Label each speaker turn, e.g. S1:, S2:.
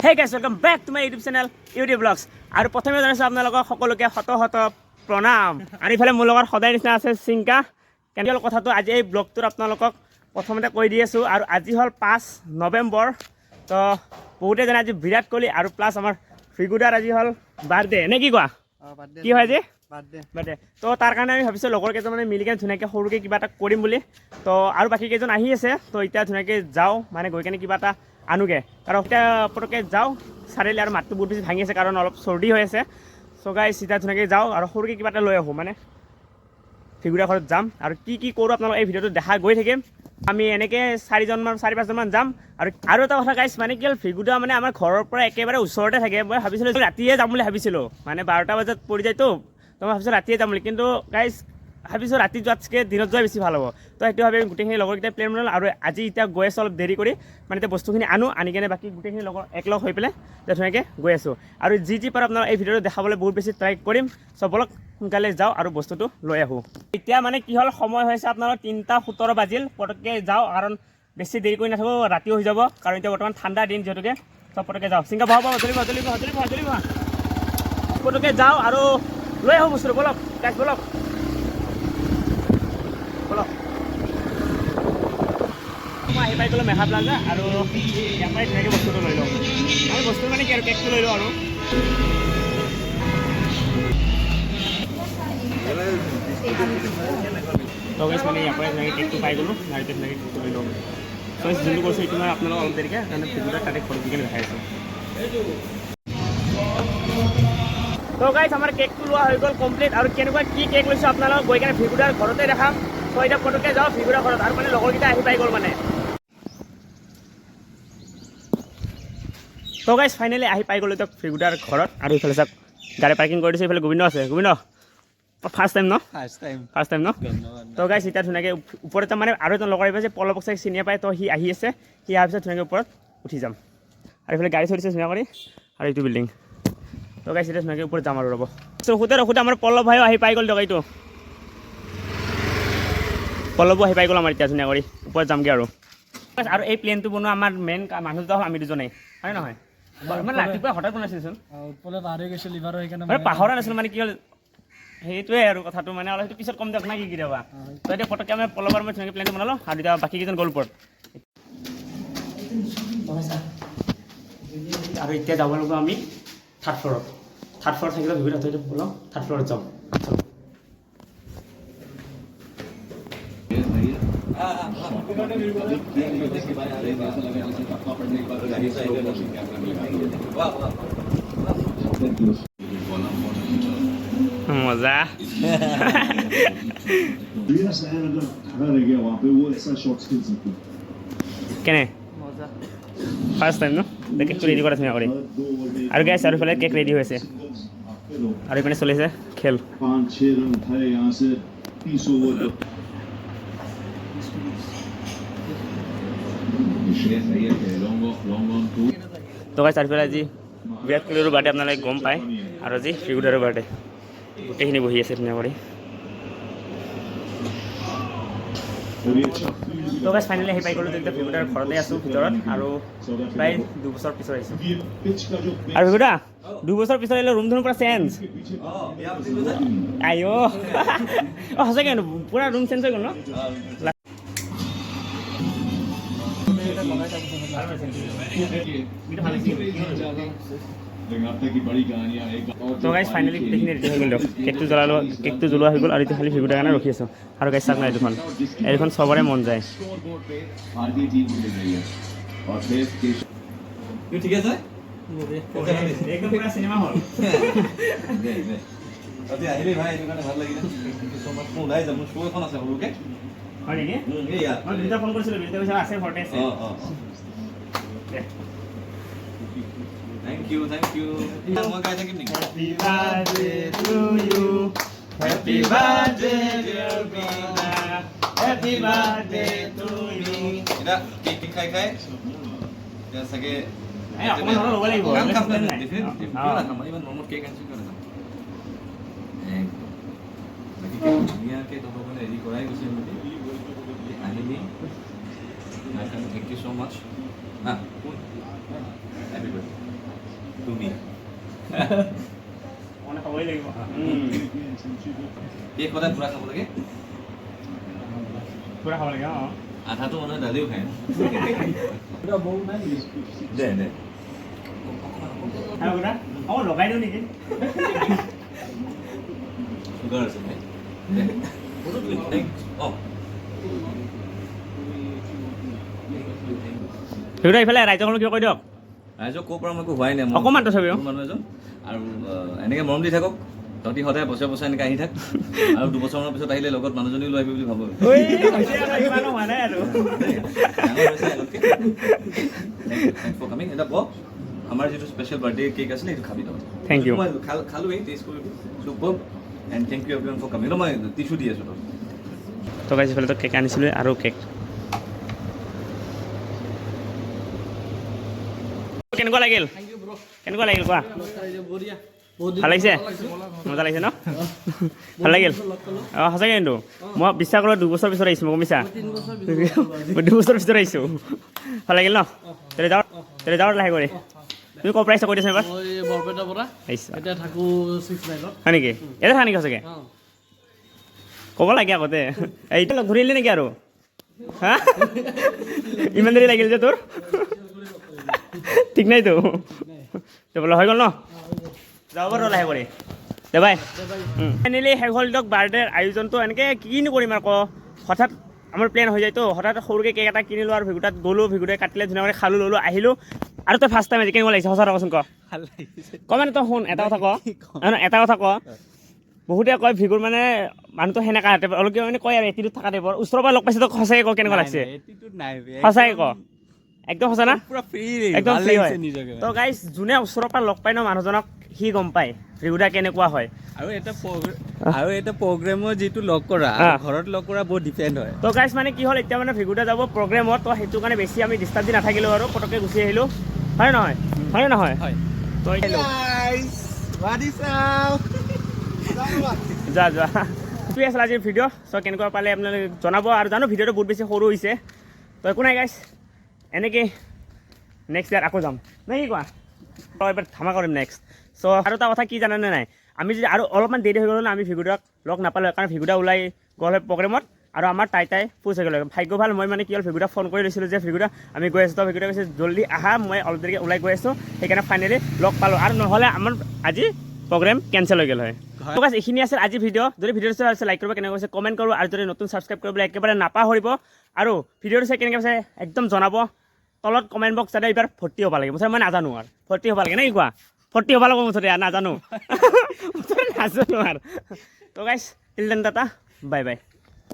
S1: Hey guys, welcome back to my YouTube channel YouTube blogs. আৰু প্ৰথমে জনাইছোঁ আপোনালোকক সকলোকে শত শত প্ৰণাম। আৰু ইফালে মোৰ লগত সদায় নিচিনা আছে চিংকা। কেনেকৈ কথাটো আজি এই ব্লগটোত আপোনালোকক প্ৰথমতে কৈ দি আছোঁ। আৰু আজি হ'ল 5 নৱেম্বৰ। তো বহুতে জানে, আজি বিৰাট কোহলি আৰু প্লাছ আমাৰ ফিগুদাৰ আজি হ'ল বাৰ্থডে নে কি কোৱা? কি হয় আজি?
S2: বাৰ্থডে।
S1: বাৰ্থডে। তো তাৰ কাৰণে আমি ভাবিছোঁ লগৰ কেইজনমানে মিলি কেনে ধুনীয়াকৈ সৰুকৈ কিবা এটা কৰিম বুলি। তো আৰু বাকী কেইজন আহি আছে। তো এতিয়া ধুনীয়াকৈ যাওঁ, মানে গৈ কেনে কিবা এটা আনোগৈ। কাৰণ এতিয়া পটককৈ যাওঁ চাৰিআলি। আৰু মাতটো বহুত বেছি ভাঙি আছে, কাৰণ অলপ চৰ্দি হৈ আছে। চ' গাইছ, এতিয়া ধুনীয়াকৈ যাওঁ আৰু সৰুকৈ কিবা এটা লৈ আহোঁ, মানে ফিগুৰা ঘৰত যাম। আৰু কি কি কৰোঁ আপোনালোক এই ভিডিঅ'টো দেখা গৈ থাকিম। আমি এনেকৈ চাৰিজনমান, চাৰি পাঁচজনমান যাম। আৰু আৰু এটা কথা গাইছ, মানে কি হ'ল, ফিগুদা মানে আমাৰ ঘৰৰ পৰা একেবাৰে ওচৰতে থাকে। মই ভাবিছিলোঁ ৰাতিয়ে যাম বুলি ভাবিছিলোঁ, মানে 12টা বজাত পৰি যায়তো। তো মই ভাবিছোঁ ৰাতিয়ে যাম বুলি, কিন্তু গাইছ, ভাবিছোঁ ৰাতি যোৱাতকৈ দিনত যোৱাই বেছি ভাল হ'ব। তো সেইটো ভাবি আমি গোটেইখিনি লগৰকেইটাই প্লেন বনালোঁ। আৰু আজি এতিয়া গৈ আছোঁ অলপ দেৰি কৰি, মানে এতিয়া বস্তুখিনি আনো, আনি কেনে বাকী গোটেইখিনি লগৰ একলগ হৈ পেলাই এতিয়া ধুনীয়াকৈ গৈ আছোঁ। আৰু যি যি পাৰোঁ আপোনালোক এই ভিডিঅ'টো দেখাবলৈ বহুত বেছি ট্ৰাই কৰিম। চ' বলক, সোনকালে যাওঁ আৰু বস্তুটো লৈ আহোঁ। এতিয়া মানে কি হ'ল, সময় হৈছে আপোনালোকৰ 3টা 17 বাজিল। পটককৈ যাওঁ, কাৰণ বেছি দেৰি কৰি নাথাকোঁ, ৰাতিও হৈ যাব। কাৰণ এতিয়া বৰ্তমান ঠাণ্ডা দিন যিহেতুকে। চব পটককৈ যাওঁ। চিংকা, বহা বহা, জলদি বহা, জলদি বহা, জলদি বহা, জলদি বহা। পটককৈ যাওঁ আৰু লৈ আহোঁ বস্তুটো। ব'লক গাইছ, ব'লক ব'লক। মই আহি পাই গ'লোঁ মেঘা প্লাজা আৰু ইয়াৰ পৰাই ধুনীয়াকৈ বস্তুটো লৈ লওঁ। আৰু বস্তু মানে কি আৰু, কেকটো লৈ লওঁ। আৰু তো গাইছ, মানে ইয়াৰ পৰাই ধুনীয়াকৈ কেকটো পাই গ'লোঁ আৰু এতিয়া ধুনীয়াকৈ কেকটো লৈ লওঁ। চ' যোনটো কৈছোঁ, এইটো মই আপোনালোকক অলপ দেৰিকৈ, কাৰণে ভিডিঅ'টো তাতে ঘৰত গৈ কিনে দেখাই আছোঁ। তো গাইছ, আমাৰ কেকটো লোৱা হৈ গ'ল কমপ্লিট। আৰু কেনেকুৱা কি কেক লৈছোঁ, আপোনালোকক গৈ কেনে ভিগুদাৰ ঘৰতে দেখাম। চ' এতিয়া পটককৈ যাওঁ ভিগুদাৰ ঘৰত। আৰু মানে লগৰকেইটা আহি পাই গ'ল মানে। তো গাইছ, ফাইনেলি আহি পাই গ'লোঁ এতিয়া ফ্ৰিগুদাৰ ঘৰত। আৰু ইফালে চাওক, গাড়ী পাৰ্কিং কৰি দিছোঁ। ইফালে গোবিন্দ আছে। গোবিন্দ, ফাৰ্ষ্ট টাইম ন?
S2: First time.
S1: ফাৰ্ষ্ট টাইম ন?
S2: ধন্যবাদ।
S1: তো গাইছ, এতিয়া ধুনীয়াকৈ ওপৰত মানে আৰু এজন লগৰ আহিব যে পলৱক চাগে চিনিয়ে পায়। তো সি আহি আছে। সি অহাৰ পিছত ধুনীয়াকৈ ওপৰত উঠি যাম। আৰু এইফালে গাড়ী চলিছে ধুনীয়া কৰি। আৰু এইটো বিল্ডিং। তো গাইছ, এতিয়া ধুনীয়াকৈ ওপৰত যাম আৰু ৰ'ব। ৰখোতে ৰখোতে আমাৰ পল্লৱ ভাইও আহি পাই গ'ল দিয়ক। এইটো পল্লৱো আহি পাই গ'ল আমাৰ। এতিয়া ধুনীয়া কৰি ওপৰত যামগৈ। আৰু আৰু এই প্লেনটো বনোৱা আমাৰ মেইন মানুহ দুটা হ'ল আমি দুজনেই, হয় নহয়? মানে ৰাতিপুৱা হঠাৎ বনাইছিলোচোন।
S2: উৎপলে পাহৰি গৈছিল এইবাৰো, সেইকাৰণে।
S1: মানে পাহৰা নাছিলোঁ, মানে কি হ'ল, সেইটোৱে আৰু কথাটো, মানে অলপ সেইটো পিছত কম দিয়ক না কি কেতিয়াবা। তো এতিয়া পটককৈ আমি পল্লৱৰ মই ধুনীয়াকৈ প্লেনটো বনালোঁ আৰু এতিয়া বাকী কেইজন গ'ল ওপৰত। আৰু এতিয়া যাব লাগিব আমি থাৰ্ড ফ্ল'ৰত। থাৰ্ড ফ্ল'ৰত থাকিলে ভিডিঅ' তাতে ব'লক, থাৰ্ড ফ্ল'ৰত যাওঁ। চলো। মজা।
S3: श्रेयस अय्यर अगर खड़ा रह गया वहां पे, वो ऐसा शॉट्स खेल सकते हैं।
S1: কেনে?
S2: মজা।
S1: ফাৰ্ষ্ট টাইম ন? কেকটো ৰেডি কৰা ধুনীয়া কৰি।
S3: हर 2 ओवर में
S1: আৰু গাইছ, আৰু ইফালে কেক ৰেডি হৈছে।
S3: सिंगल्स भागते रहो।
S1: আৰু ইপিনে চলিছে খেল।
S3: 5-6 रन उठाए यहाँ से 30 ओवर।
S4: श्रेयस अय्यर के लॉन्ग लॉन्ग ऑन टू।
S1: তো গাইছ, আৰু ইফালে আজি বিৰাট কোহলিৰো বাৰ্থডে, আপোনালোকে গম পায়। আৰু আজি ফ্ৰিগুদাৰো বাৰ্থডে। গোটেইখিনি বহি আছে ধুনীয়া কৰি।
S3: और ये अच्छा फील्ड
S1: তো গাইছ, ফাইনেলি আহি পাই গ'লোঁ। তেতিয়া ফ্ৰিগুদাৰ ঘৰতে আছোঁ ভিতৰত আৰু প্ৰায় 2 বছৰ পিছত আহিছোঁ।
S3: ये पिच का जो
S1: আৰু ফ্ৰিগুদা, 2 বছৰ পিছত আহিলে, ৰুম ধুম পূৰা চেঞ্জ।
S3: के पीछे
S1: আইঅ অঁ, সঁচাকৈ পূৰা ৰুম চেঞ্জ হৈ গ'ল ন?
S4: लेकिन अब तक की बड़ी कहानियां एक और
S1: তো গাইছ, ফাইনেলি গোটেইখিনি ৰেডি হৈ গ'ল দিয়ক। কেকটো জ্বলালোঁ, কেকটো জ্বলোৱা হৈ গ'ল। আৰু এতিয়া খালি ভিগুদাৰ কাৰণে ৰখি আছোঁ। আৰু গাইছ, চাওক না, এইখন এইখন চবৰে মন যায়।
S4: स्कोर बोर्ड पे भारतीय टीम को मिल रही है और फिर केशव
S2: ঠিক আছে।
S1: একদম পূৰা চিনেমা হল।
S2: দে দে, আজি আহিলি ভাই, এইটো কাৰণে ভাল লাগিলে। Thank you so মাছ। মই ওলাই যাম, মোৰ শ্ব' এখন আছে সৰুকে।
S1: হয় নেকি?
S2: এই ইয়াত।
S1: মই দুটা ফোন কৰিছিলোঁ, দুটা কৈছে আছে, ঘৰতে আছে।
S2: অঁ অঁ
S1: দে।
S2: Thank U, thank U. মই গাই থাকিম নেকি?
S1: Happy birthday to you. Happy birthday dear Bina. Happy birthday to you.
S2: এতিয়া কেক খাই খাই এতিয়া চাগে
S1: এই অকণমান হ'লেও ল'ব লাগিব।
S2: খাম খাম।
S1: নাই।
S2: ডেফিনেটলি।
S1: অ।
S2: কিয় নাখাম? ইমান মৰমত কেক আনিছোঁ, কিয় নাখাম? একদম। বাকী কেক ধুনীয়াকৈ তহঁতৰ কাৰণে ৰেডি কৰাই গৈছে অলৰেডি। আহিলি তাৰ কাৰণে thank you so মাছ। হা, কোন? Happy birthday. তুমি
S1: মানে খাবই লাগিব।
S2: কেক সদায় পুৰা খাব লাগে।
S1: পুৰা খাব লাগে, অঁ।
S2: আধাটো মানুহে দালিও খায়। দে দে।
S1: আৰু অঁ, লগাই দিওঁ নেকি?
S2: চুগাৰ আছে ভাই, দে। অঁ।
S1: সেইটো ইফালে ৰাইজক কিবা কৈ দিয়ক।
S2: ৰাইজক ক'ৰ পৰা মই একো হোৱাই নাই মই।
S1: অকণমান তথাপিও।
S2: সৰু মানুহ এজন আৰু এনেকৈ মৰম দি থাকক। তহঁতি সদায় বছৰে বছৰে এনেকৈ আহি থাক আৰু 2 বছৰমানৰ পিছত আহিলে লগত মানুহজনীও লৈ আহিবি বুলি ভাবোঁ।
S1: ইমানো হোৱা নাই আৰু।
S2: ডাঙৰ হৈছে আগতকৈ। Thanks for coming. এটা বহ, আমাৰ যিটো স্পেচিয়েল বাৰ্থডে কেক আছিলে, সেইটো খাবি তহঁতি।
S1: Thank you.
S2: মই খালোৱেই, টেষ্ট কৰিলোঁ, super, and thank you everyone for coming. মই টিচু দি আছোঁ তহঁতি।
S1: তো গাইছ, ইফালে তো কেক আনিছিলোঁ আৰু কেক কেনেকুৱা লাগিল, কেনেকুৱা লাগিল কোৱা? ভাল লাগিছে, মজা লাগিছে ন? ভাল লাগিল। অঁ, সঁচাকৈ কিন্তু মই বিশ্বাস কৰোঁ, 2 বছৰ পিছত আহিছোঁ মই, গমিছা? মই 2 বছৰ পিছত আহিছোঁ। ভাল লাগিল ন? তেনে যাওঁ, তেনে যাওঁ লাহে কৰি। তুমি ক'ৰ পৰা আহিছা কৈ দিয়াচোন এবাৰ।
S5: মই বৰপেটাৰ পৰা।
S1: আহিছা?
S5: এতিয়া থাকো 6 মাইলত।
S1: হয় নেকি? ইয়াতে থাকা নেকি সঁচাকৈ?
S5: অঁ।
S1: ক'ব লাগে আগতে। এইটো লগ ধৰিলি নেকি আৰু? হা, ইমান দেৰি লাগিল যে তোৰ, ঠিক নাইতো। তো বোলে হৈ গ'ল ন? যাব বাৰু লাহে কৰি। দে বাই। ফাইনেলি শেষ হ'ল দিয়ক বাৰ্থডেৰ আয়োজনটো। এনেকৈ কিনো কৰিম আৰু ক, হঠাৎ আমাৰ প্লেন হৈ যায়তো। হঠাৎ সৰুকৈ কেক এটা কিনিলোঁ আৰু ভেকুটাত গ'লোঁ, ভেকুটাই কাটিলে, ধুনীয়াকৈ খালোঁ, ল'লোঁ, আহিলোঁ। আৰু তই ফাৰ্ষ্ট টাইম আজি, কেনেকুৱা লাগিছে? সঁচা কথা কচোন, ক।
S6: ভাল লাগিছে।
S1: ক মানে তই শুন, এটা কথা ক। নহয়, এটা কথা ক। বহুতে কয় ভিগুৰ মানে মানুহটো সেনেকা টাইপৰ, অলপ কিবা মানে কয় আৰু এটিটিউড থকা টাইপৰ। ওচৰৰ পৰা লগ পাইছে তই, সঁচাকৈ ক, কেনেকুৱা লাগিছে?
S6: এটিটিউড নাই বে।
S1: সঁচাকৈ ক, একদম সঁচা না?
S6: পুৰা ফ্ৰী।
S1: একদম
S6: ভাল
S1: ফ্ৰী হয়।
S6: লাগিছে নিজকে।
S1: তো গাইজ, যোনে ওচৰৰ পৰা লগ পায় ন মানুহজনক, সি গম পায় ভৃগুদা কেনেকুৱা হয়।
S6: আৰু এটা প্ৰগ্ৰেমৰ যিটো লগ কৰা আৰু ঘৰত লগ কৰা বহুত ডিফাৰেণ্ট হয়।
S1: তো গাইজ, মানে কি হ'ল, এতিয়া মানে ভৃগুদা যাব প্ৰগ্ৰেমত, তো সেইটো কাৰণে বেছি আমি ডিষ্টাৰ্ব দি নাথাকিলোঁ আৰু পটককৈ গুচি আহিলোঁ। হয় নহয়? হয় নহয়?
S6: হয়।
S1: তো যোৱা যোৱা। এইটোৱে আছিল আজিৰ ভিডিঅ'। চ' কেনেকুৱা পালে আপোনালোকে জনাব। আৰু জানো ভিডিঅ'টো বহুত বেছি সৰু হৈছে, তো একো নাই গাইজ, এনেকৈ নেক্সট ইয়াৰ আকৌ যাম নে কি কোৱা? তো এবাৰ ধামা কৰিম নেক্সট। চ' আৰু এটা কথা কি জানানে নাই, আমি যদি আৰু অলপমান দেৰি হৈ গ'ল ন, আমি ভিগুদাক লগ নাপালোঁ, কাৰণ ভিগুদা ওলাই গ'ল হয় প্ৰগ্ৰেমত আৰু আমাৰ তাই তাই পুচ হৈ গ'ল। ভাগ্য ভাল, মই মানে কি হ'ল, ভিগুদাক ফোন কৰি লৈছিলোঁ যে ভিগুদা, আমি গৈ আছোঁ। তো ভিগুদা কৈছে, জল্দি আহা, মই অলপ দেৰিকৈ ওলাই গৈ আছোঁ। সেইকাৰণে ফাইনেলি লগ পালোঁ আৰু নহ'লে আমাৰ আজি প্ৰগ্ৰেম কেঞ্চেল হৈ গ'ল হয়। তো গাইছ, এইখিনি আছিল আজি ভিডিঅ'। যদি ভিডিঅ'টো চাই আছে, লাইক কৰিব, কেনেকুৱা হৈছে কমেণ্ট কৰিব আৰু যদি নতুন, ছাবস্ক্ৰাইব কৰিবলৈ একেবাৰে নাপাহৰিব। আৰু ভিডিঅ'টো চাই কেনেকৈ পাইছে একদম জনাব তলত কমেণ্ট বক্স, যাতে এইবাৰ ভৰ্তি হ'ব লাগে। মুঠতে মই নাজানো আৰু ভৰ্তি হ'ব লাগে নে কি কোৱা? ভৰ্তি হ'ব লাগিব মুঠতে, আৰু নাজানো, মুঠতে নাজানো আৰু। তো guys, till then, tata, bye bye.